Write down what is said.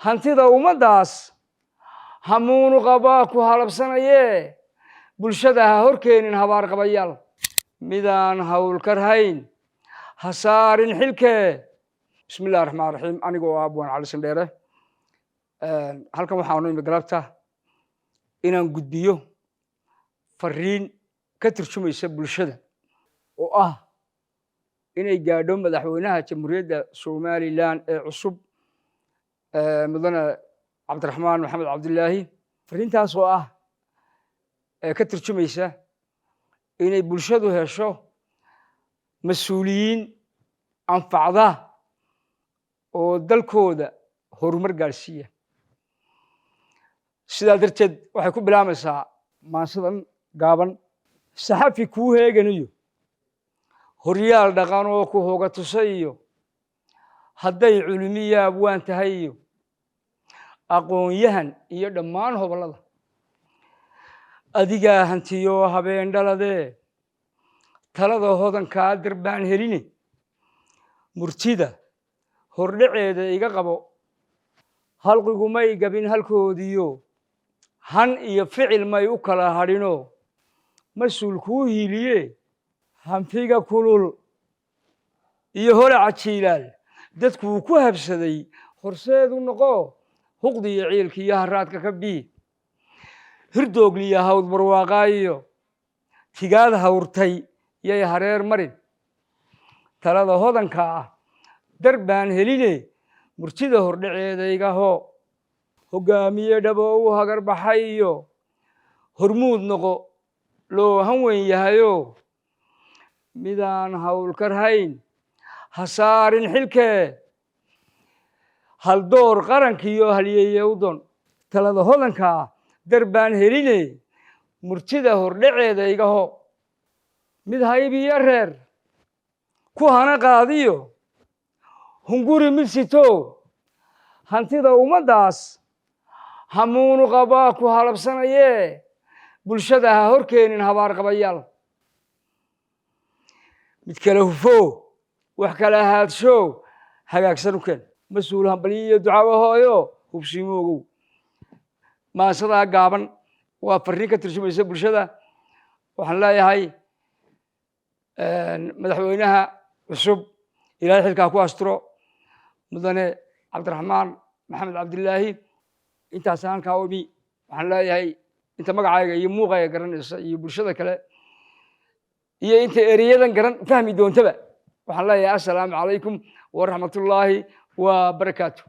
Hantida ummaddaas hamuunu qabaa ku halabsanayee, bulshada ha horkeenin habaarqabayaal. Midaan howlkarhayn ha saarin xilkee. Bismi Illahi Raxmaan Raxiim. Anigoo ah Abwaan Cali Sandheere, halkan waxaanu imi galabta inaan gudbiyo fariin ka turjumaysa bulshada oo ah inay gaadho madaxweynaha Jamhuuriyadda Somaliland ee cusub, mudane Cabdiraxmaan Maxamed Cabdilaahi. Fariintaas oo ah ka turjumaysa inay bulshadu hesho mas-uuliyiin anfacda oo dalkooda horumar gaadhsiiya. Sidaa darteed waxay ku bilaabaysaa maansadan gaaban: Saxafi kuu heeganiyo, horyaal dhaqan oo ku hoga tusay iyo, hadday culimiya abwaan tahay iyo aqoon-yahan iyo dhammaan hobollada, adigaa hantiyo habeen dhaladee, talada hodankaa darbaan heline, murtida hordhaceeda iga qabo. Halqigumay gabin halkoodiyo, han iyo ficil may u kala hadhinoo, mas-uul kuu hiiliye. Hanfiga kulul iyo holaca jiilaal dadkuu ku habsaday, horseedu noqo. Huqdiyo ciilka iyo haraadka ka bii, hirdoogliya hawd barwaaqaayo, tigaad hawrtay yay hareer marin. Talada hodanka ah dar baan heline, murtida hordhaceeda iga hoo. Hoggaamiye dhabo u hagar baxay iyo hormuud noqo loo han weyn yahayo, midaan howlkarhayn ha saarin xilkee. Haldoor qarankiiyo halyeeye u don. Talada hodankaa dar baan heline, murtida hordhaceeda iga ho. Mid haybiyo reer ku hana qaadiyo, hunguri mid sito, hantida ummaddaas hamuunu qabaa ku halabsanayee, bulshada ha horkeenin habaarqabayaal. Mid kale hufo, wax kala haadsho, hagaagsan u keen. Mas-uul hambalyo iyo ducaawo hooyo, hubsiimo ogow. Maansadaa gaaban waa farriin ka turjumaysa bulshada. Waxaan leeyahay madaxweynaha cusub, Ilaahay xilkaa ku asturo, mudane Cabdiraxmaan Maxamed Cabdilaahi. Intaasaan halkaa imi. Waxaan leeyahay inta magacayga iyo muuqayga garanaysa iyo bulshada kale iyo inta ereyadan garan fahmi doontaba, waxaan leeyahay: assalaamu calaykum waraxmatullaahi wa barakaatu.